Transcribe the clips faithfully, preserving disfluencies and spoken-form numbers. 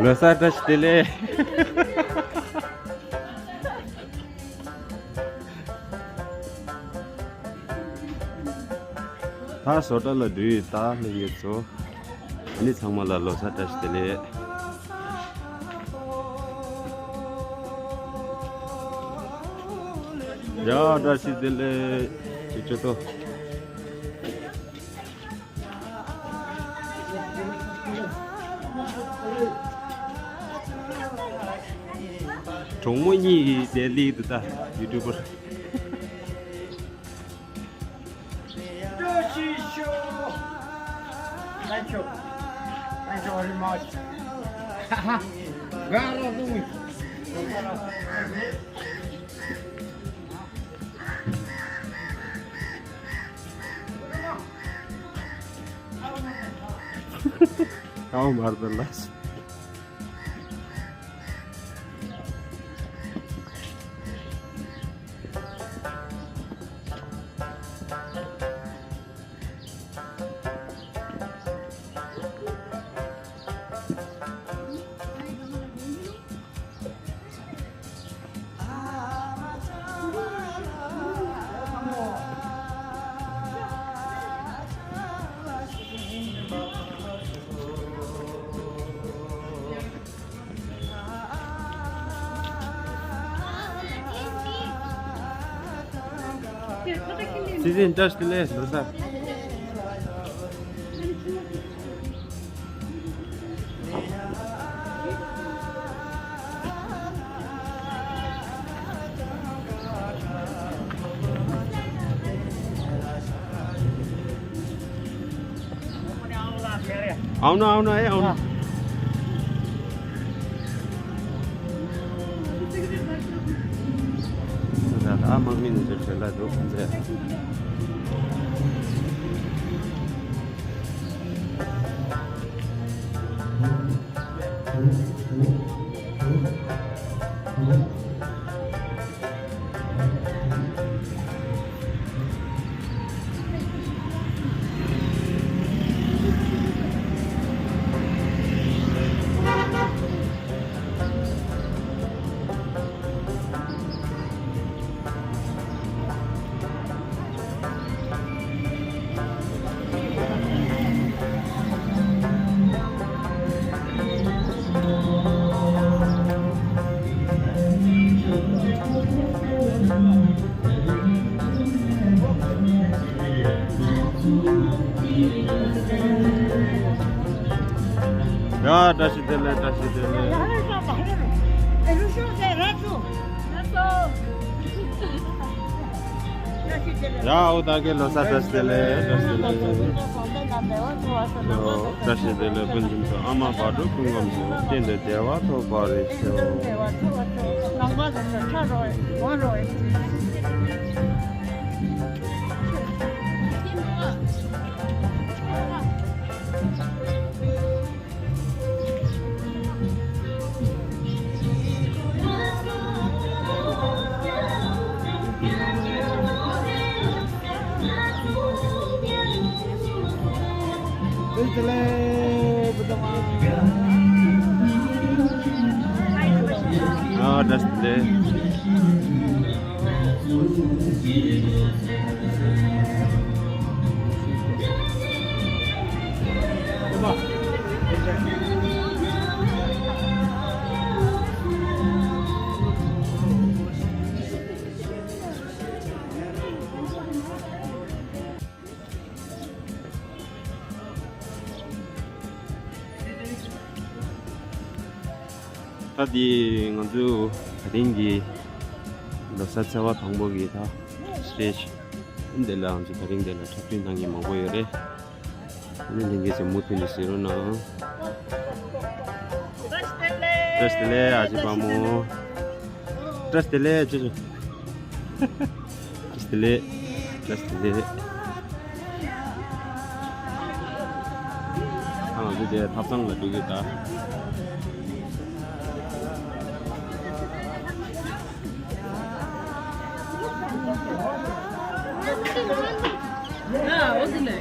ལོ་གསར་བཀྲ་ཤིས་བདེ་ལེགས། ད་བཟོ་གྲྭ་ལ་འགྲོ་ཡི་ད་ལྷན་རྒྱས་ཚོ། ཨ་ནི་ཚང་མ་ལ་ལོ་གསར་བཀྲ་ཤིས་བདེ་ལེགས། ཡ་བཀྲ་ཤིས་བདེ་ལེགས། ཅོ་ཅོ་ཏོ། གྲོགས་མོ་གཉིས་ཀྱི་དེ་ལིག་ཏུ་ད་ཡུ་ཊུབ་པར། Thank you. Thank you very much. How about the last? སྲིད་འཛིན་བཀྲ་ཤིས་བདེ་ལེགས་ལོ་གསར། आउनु आउनु है आउनु। ད་དམག་མི་ནས་ཚུར་བྲོས་ལ་འདུག་ཟེར། ཡ་བཀྲ་ཤིས་བདེ་ལེགས། བཀྲ་ཤིས་བདེ་ལེགས། ཡ་འོ་ད་གེ་ལོ་གསར་བཀྲ་ཤིས་བདེ་ལེགས། བཀྲ་ཤིས་བདེ་ལེགས། བཀྲ་ཤིས་བདེ་ལེགས། སྤུན་མཆེད་ཚོ། ཨ་མ་བག་དྲོ་སྐུ་ཁམས་བཟང་། གཏན་དུ་བདེ་བ་ཐོབ་པར་ཤོག། ཨ་བཀྲ་ཤིས་བདེ་ལེགས། ད་དེ་ང་ཚོ་དེ་རིང་གི་ལོ་གསར་ཚེས་པ་དང་པོ་གི་ད་སི་ཊེ་ཇི་འདི་ལ་ང་ཚོ་དེ་རིང་འདི་ལ་འཁྲབ་སྟོན་གནང་མཁན་མང་པོ་ཡོད་རེད། ཨ་ནི་ལྷན་རྒྱས་ཚོས་མུ་མཐུད་ནས་གཟིགས་རོགས་གནང་། བཀྲ་ཤིས་བདེ་ལེགས་ཨ་ཅེ་དཔའ་མོ། བཀྲ་ཤིས་བདེ་ལེགས་ཅེ་ཅེ། བཀྲ་ཤིས་བདེ་ལེགས། བཀྲ་ཤིས་བདེ་ལེགས། ཨ་ང་ཚོ་དེ་ཐབ་ཚང་ལ་འགྲོ་གི་ད། ཨ་འོ་དེ་ལས།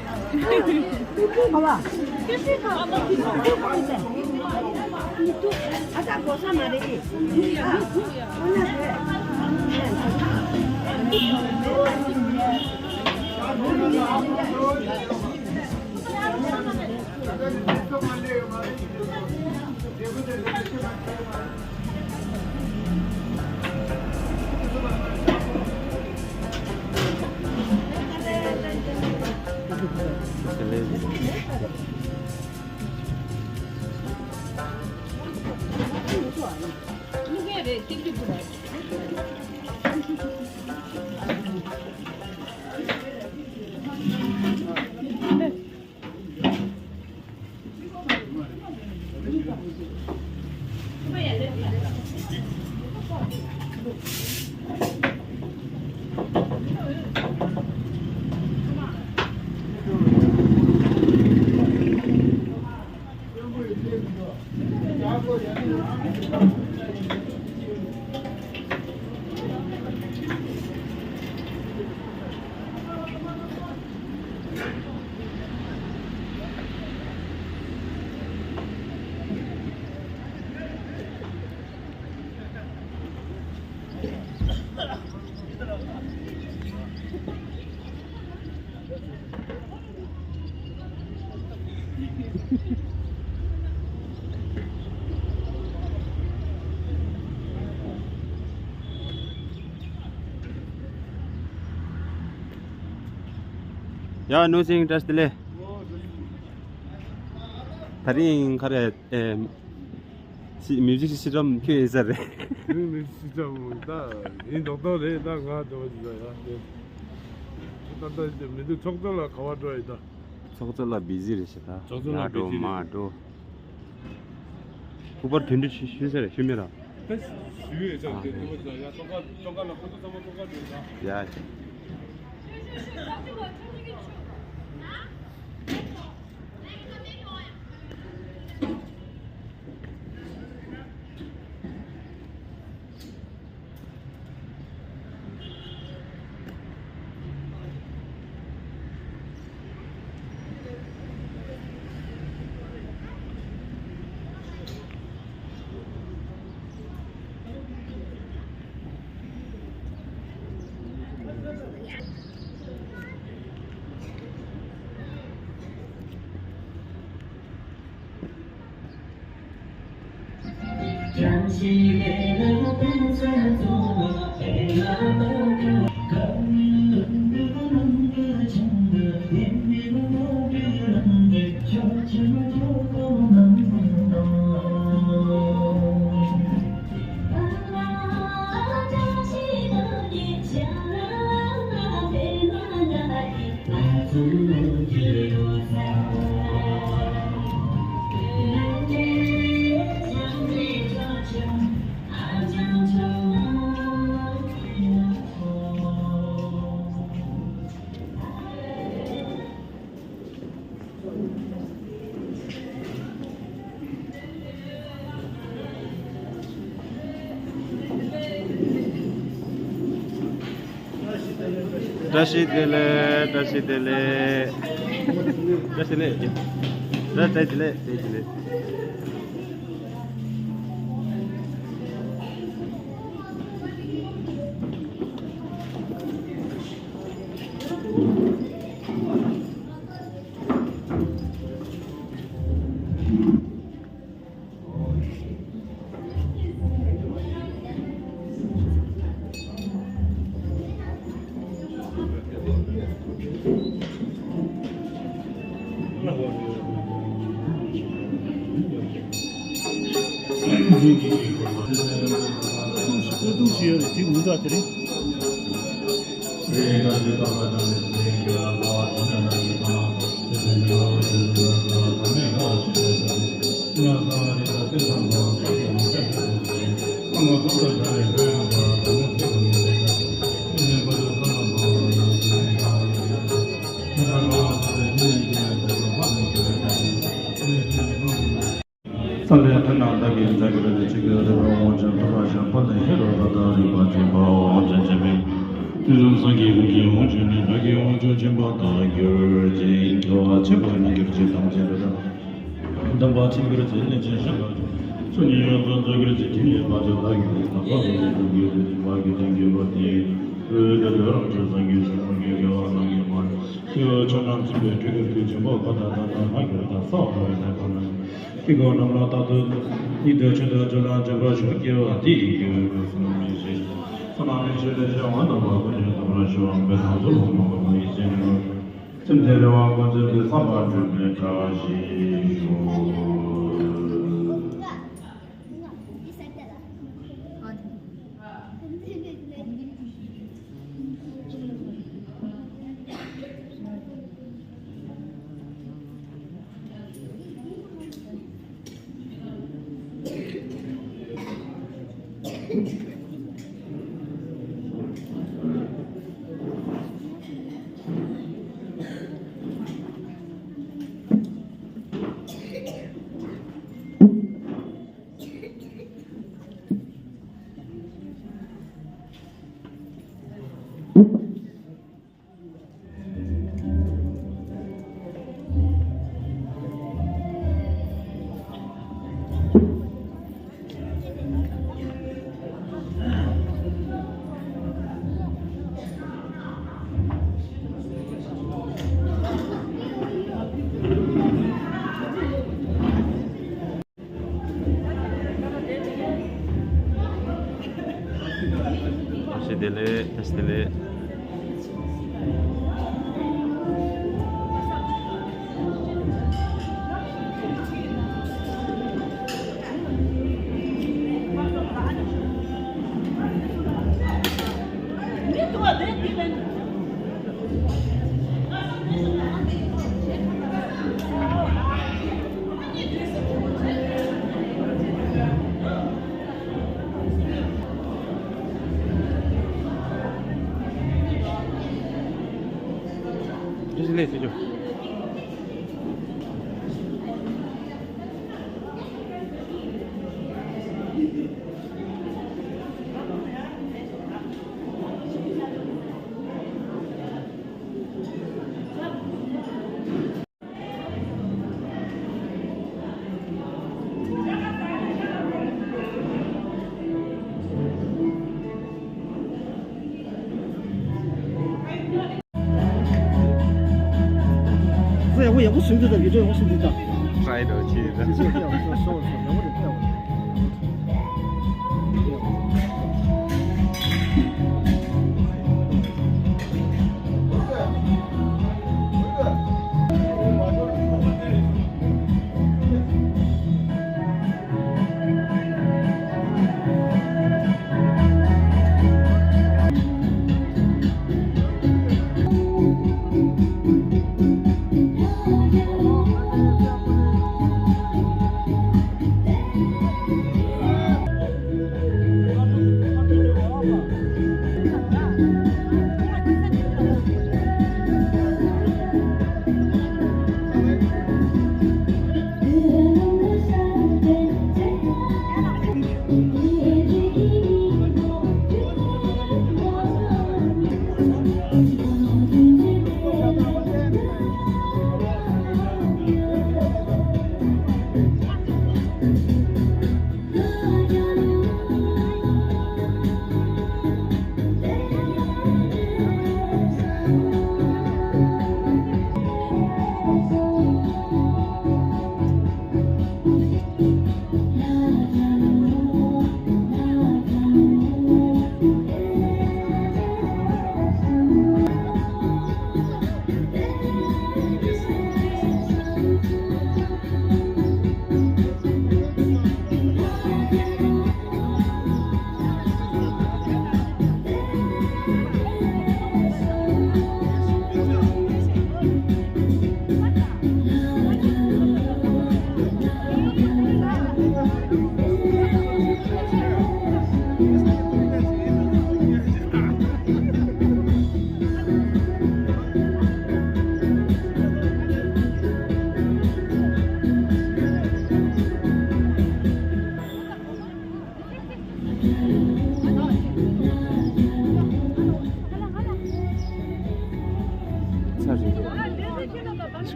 ཡ་ནོར་སིང་བཀྲ་ཤིས་བདེ་ལེགས། ད་རིང་ག་རེ། ཨེ། སི་མིའུ་ཟིག་སི་སི་ཊམ་ཁྱོད་ཡིན་ས་རེད། མིའུ་ཟིག་སི་སི་ཊམ་ད་ཡིན་མདོག་མདོག་རེད། ད་ང་འགྲོ་བ་ཞིག་ལ་ཡ་དེ། ད་ལྟ་མི་འདུག་ཚོགས་གཙོ་ལགས་ག་པར་འགྲོ་ཡི་ད། ཚོགས་གཙོ་ལགས་བི་ཟི་རེད་ཤག་ད། ཚོགས་གཙོ་ལགས་ང་འགྲོ་བི་ཟི་མ་རེད། འགྲོ། ལྐུགས་པར་དོན་འགྲུབ་ཞུ་ཞུ་ས་རེད། ཞུ་མེད་ར། ད་ཞུ་ཡོད་ཅག་དེ་ཨ་འདུག་ཡ། ཏོག་ཀ་ཏོག་ཀ་ལ་ཁོ་ཚོ་ཚང་མ་ཏོག་ཀ་འགྲོ་ཡ། ཡ། བཀྲ་ཤིས་བདེ་ལེགས། བཀྲ་ཤིས་བདེ་ལེགས། བཀྲ་ཤིས་བདེ་ལེགས། བཀྲ་ཤིས་བདེ་ལེགས། བཀྲ་ཤིས་བདེ་ལེགས། ས་ལེ་ཐ་ན་བདག་གིས་བདག་གི་རེ་ལ་ཅི་དགོས་རེ་བ་དབང་ཆེན་ཐོབ་པ་ཞབས་པ་ལས་ཧེ་རོ་ད་ད་རིག་པ་ཅན་པ་དབང་ཆེན་ཆེན་པོས། དུས་གསུམ་སངས་རྒྱས་ཀུན་གྱི་དབང་ཕྱུག་ནི། བདག་གི་དབང་ཕྱུག་ཆེན་པོ་དག་གྱུར་ཅིག་འགྲོ་བ་ཆེན་པོ་ཉིད་གྱུར་ཅིག་ཐམས་ཅད་འགྲོ་དང་ དམ་པ་ཆོས་རྒྱལ་གྱི་ལས་ཅན་ཤིང་རྟ་ཅན། ཚུལ་གཉིས་ཡོངས་སུ་རྫོགས་དགེ་བའི་ཁྱིམ་ནས་བར་དུ་བདག་གིས་ལེགས་པར་བཀའ་སྩལ་ཏོ། དགེ་བའི་བདག་གིས་ཀྱང་དགེ་བ་དེས། འོད་དུ་རང་གྲོལ་སངས་རྒྱས་ཆོས་དབྱིངས་ཀྱི་དགེ་བ་རྣམས་ཀྱི་དཔལ། ཆུ་བོ་ཆེ་རྣམས་ཚིམ་པའི་སྤྲུལ་སྐུ་ཆེན་པོ་འཁོར་དང་ལྡན་ན་ལྷག་གྱུར་ཏེ་གསལ་བ་ཡོད་པའི་ཁོ་ན། དཀྱིལ་འཁོར་རྣམས་ལ་རྟག་ཏུ་ཉིད་དུ་ཆོས་དང་སྤྱོད་ལམ་སྦྱོར་བར་ཤོག། སྐྱེ་བ་འདི་ཡི་དགེ་བའི་རྒྱུ་བསོད་ནམས་ཡེ་ཤེས། བསོད་ནམས་ཡེ་ཤེས་ལས་བྱུང་བ་རྣམ་པ་ཀུན་གྱི་ཐོབ་པར་ཤོག། དཔལ་ལྡན་ཚོགས་ལ་མ་འོངས་པ་ཡེ་ཤེས་ནི། ཚིམ་མཐའི་རེ་བ་ཀུན་ཚིམ་སྟེ་བསམ་པ་འགྲུབ་པའི་བཀྲ་ཤིས་ཤོག། བཀྲ་ཤིས་བདེ་ལེགས། བཀྲ་ཤིས་བདེ་ལེགས། ཡག་པོ་ཡག་པོ་ཟིན་འདུག་ད་བི་ཌིའོ་ཡག་པོ་ཟིན་འདུག་ད། ཊྲའི་འགྲོ་ཆེ་ད། ཤོག་ཤོག་ཤོག་ཡག་པོ་རེད་ད།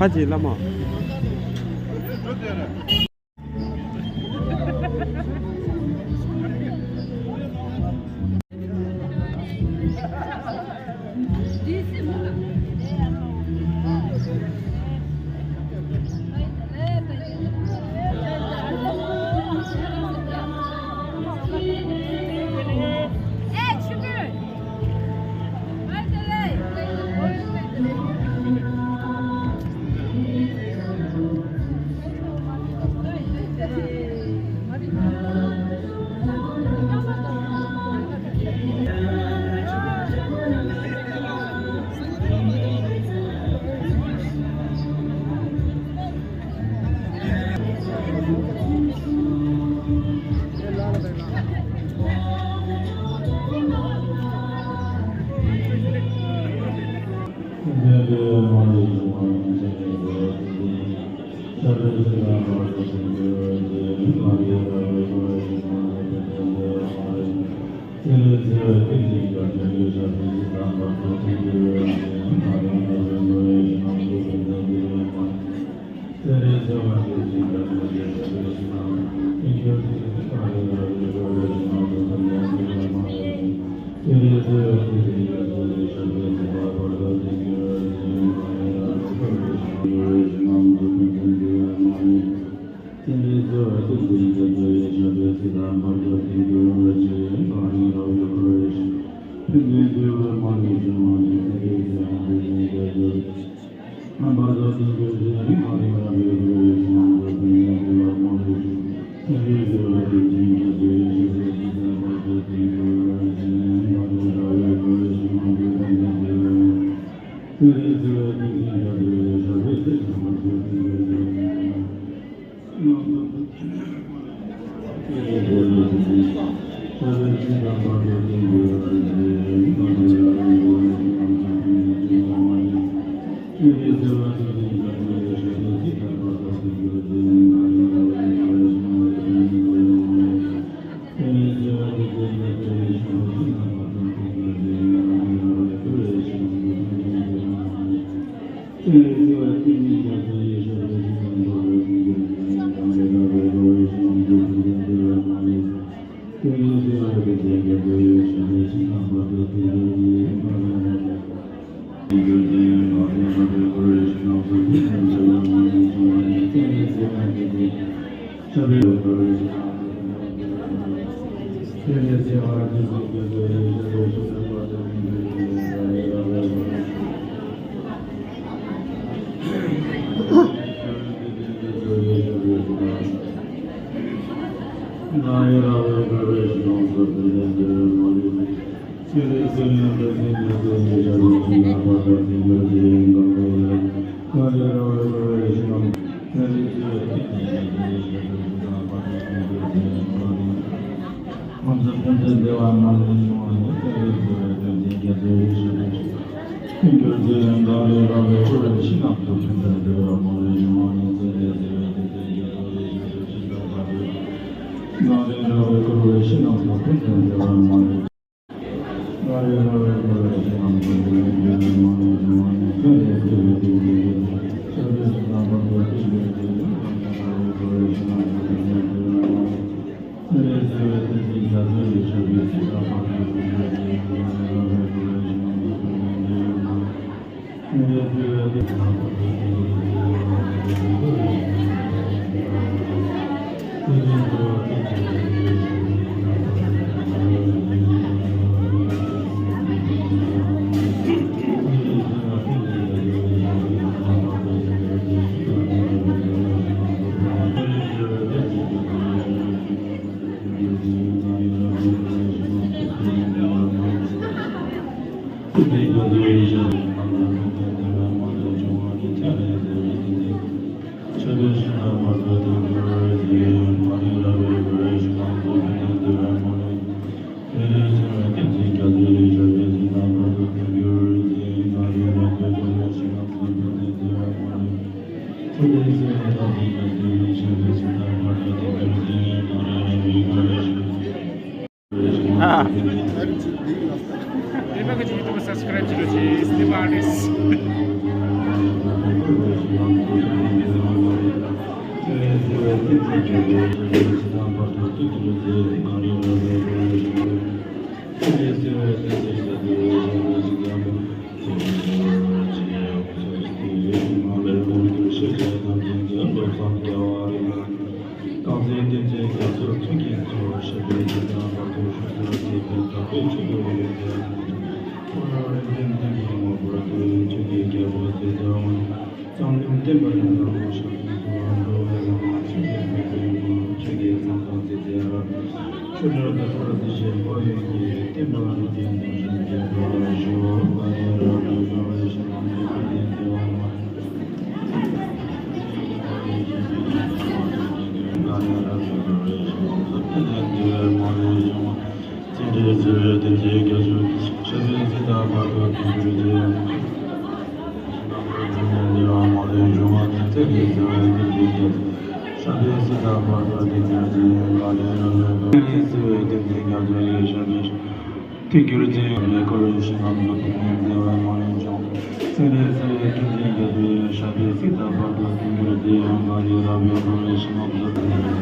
ཁ་ཅིག་བླ་མ། Ah. Deepak ji, YouTube subscribe कीजिए, Steve Artist। རྐང་རྩེད་བསྟན་འཛིན་རྒྱ་མཚོ་མཚོན་གྱི་མཚོ། ཞབས་པད་ཅི་དང་བར་དུ་བཞུགས་སུ་གསོལ། ཞབས་པད་ཆེན་པོའི་ཡོན་ཏན་ཁོ་ན་རིག་འཛིན་བསྟན་པའི་ངོ་བོར་གྱུར། ཆོས་ཀྱི་རྒྱལ་པོ་ཚེ་རྫོགས་མཆོག་ལམ་བསྟན་པ་ཡང་དག་པའི་ཞབས་ཏོག་ཏུ་འགྲོ་བའི་ལམ་ཆོས་ཀྱི་སེམས་དཔའི་ངོ་བོ་ཆོས་ཀྱི་མཚན་དང་ཚེ་ཚད་རབ། ཆོས་གྲྭ་དག་ས་དེ་བཞིན་དཔལ་ཡོན་གྱི་བསྟན་པ་རིག་པའི་རྣམ་གཞག་རྒྱས་པར་ཞུ། བ་ཡ་རབ་ཏུ་འགྲོ་བའི་ཞིང་ཁམས་ཀྱི་བསྟན་པའི་དེ་བ་མ། ཐུགས་རྒྱུད་བརྩེ་བའི་བསྟན་འཛིན་རྒྱ་མཚོ་ཡི་ཞབས་པད། ཐུགས་རྒྱུད་བརྩེ་བའི་འཁོར་བའི་ཞིང་ཁམས་སུ་ཐུགས་ཉིད་བདེ་བའི་མ་ལུས་འབྱུང་། སེམས་རེ་བརྩེ་བའི་ཐུགས་རྗེ་རྒྱ་མཚོ་ཡི་ཞབས་པད་སྲིད་དང་བར་དུ་ཐུགས་རྒྱུད་བདེ་ཡང་གང་ཡོད་རབ་ཡོད་འཁོར་བའི་ཞིང་ཁམས་སུ།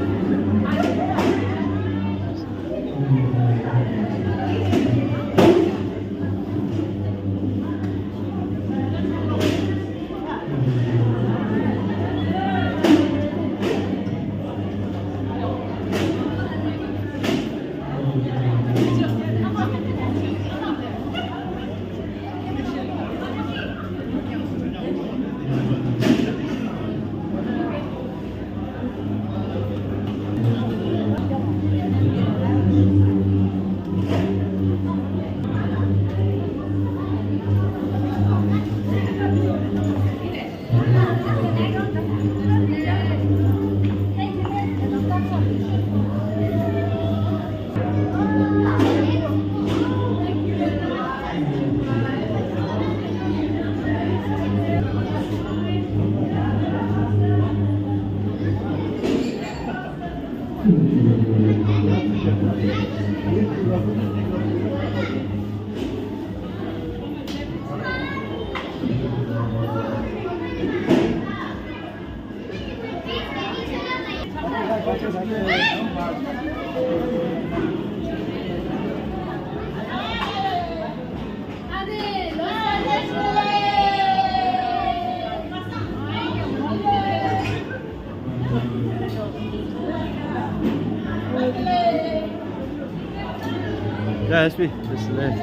ཡ་ཨེས་པི། བཀྲ་ཤིས་བདེ་ལེགས།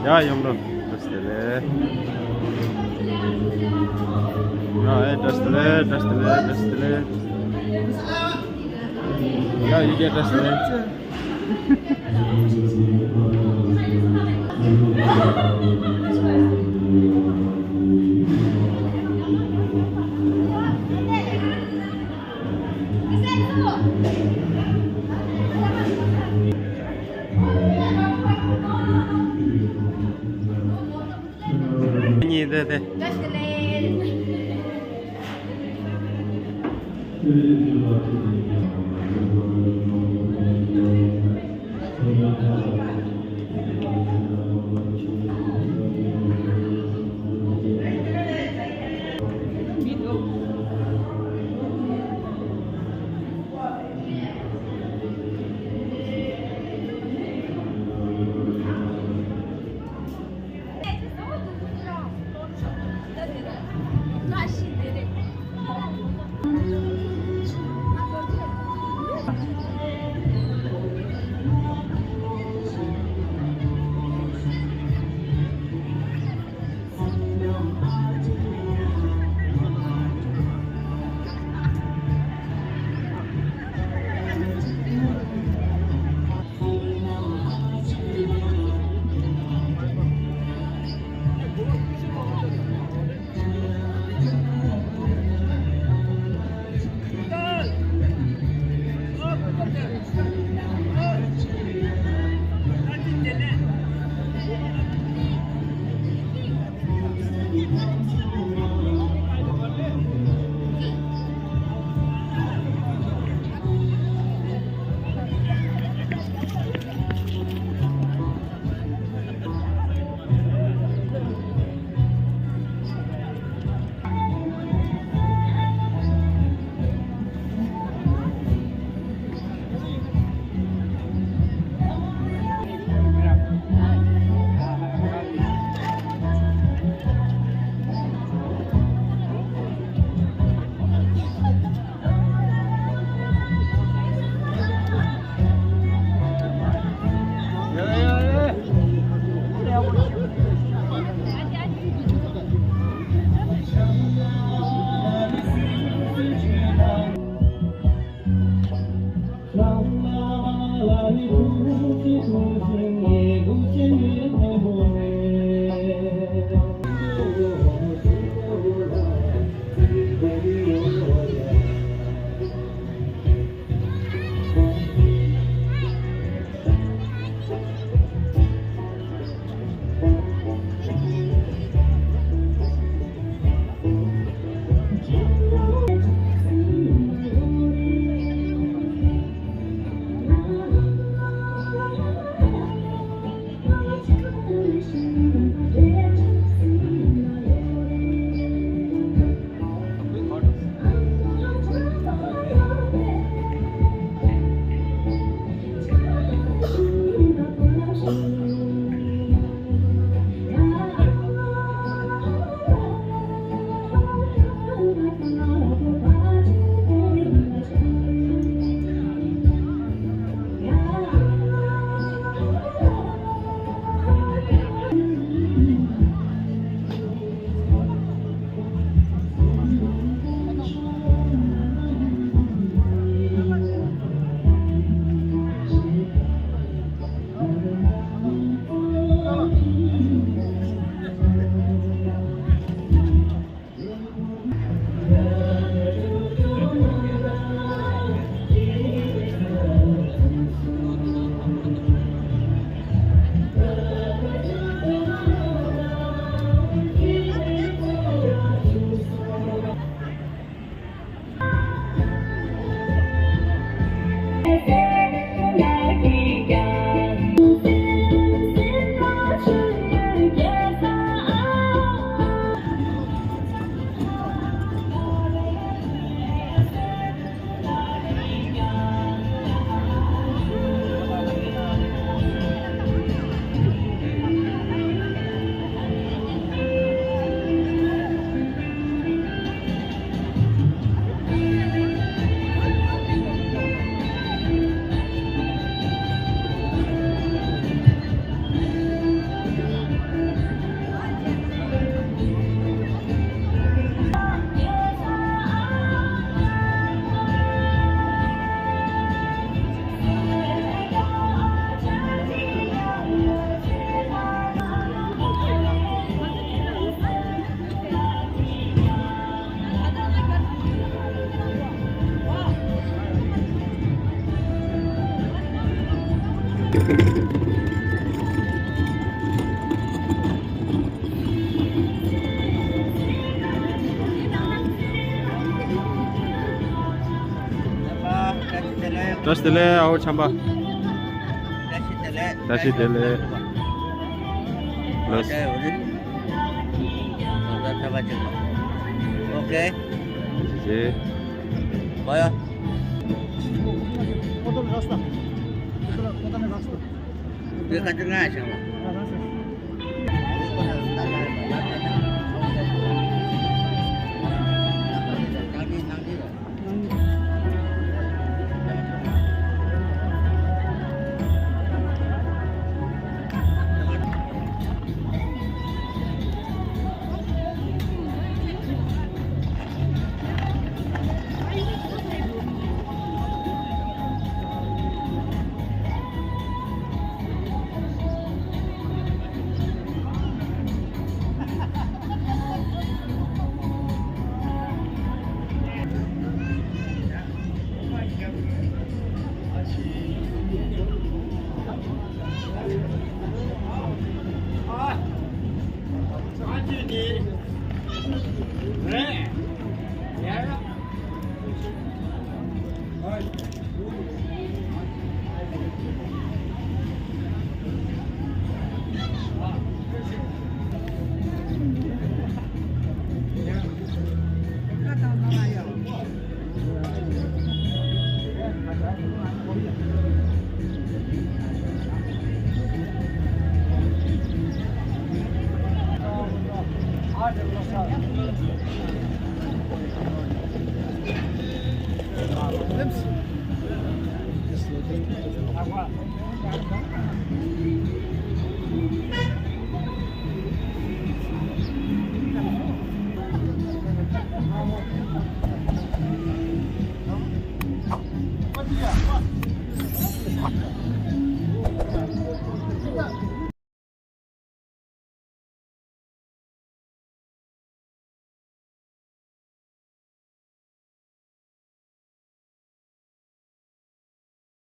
ཡ་ཡུམ་རོ། བཀྲ་ཤིས་བདེ་ལེགས། ཡ་ཨེ་བཀྲ་ཤིས་བདེ་ལེགས། བཀྲ་ཤིས་བདེ་ལེགས། བཀྲ་ཤིས་བདེ་ལེགས། ཡ་ཡི་གེ་བཀྲ་ཤིས་བདེ་ལེགས། དེ་དེ། བཀྲ་ཤིས་བདེ་ལེགས་ཨ་ཕོ་ཆམ་པ། བཀྲ་ཤིས་བདེ་ལེགས། བཀྲ་ཤིས་བདེ་ལེགས། ལོས། ཨོ་ཁེ། ཞེ་ཞེ།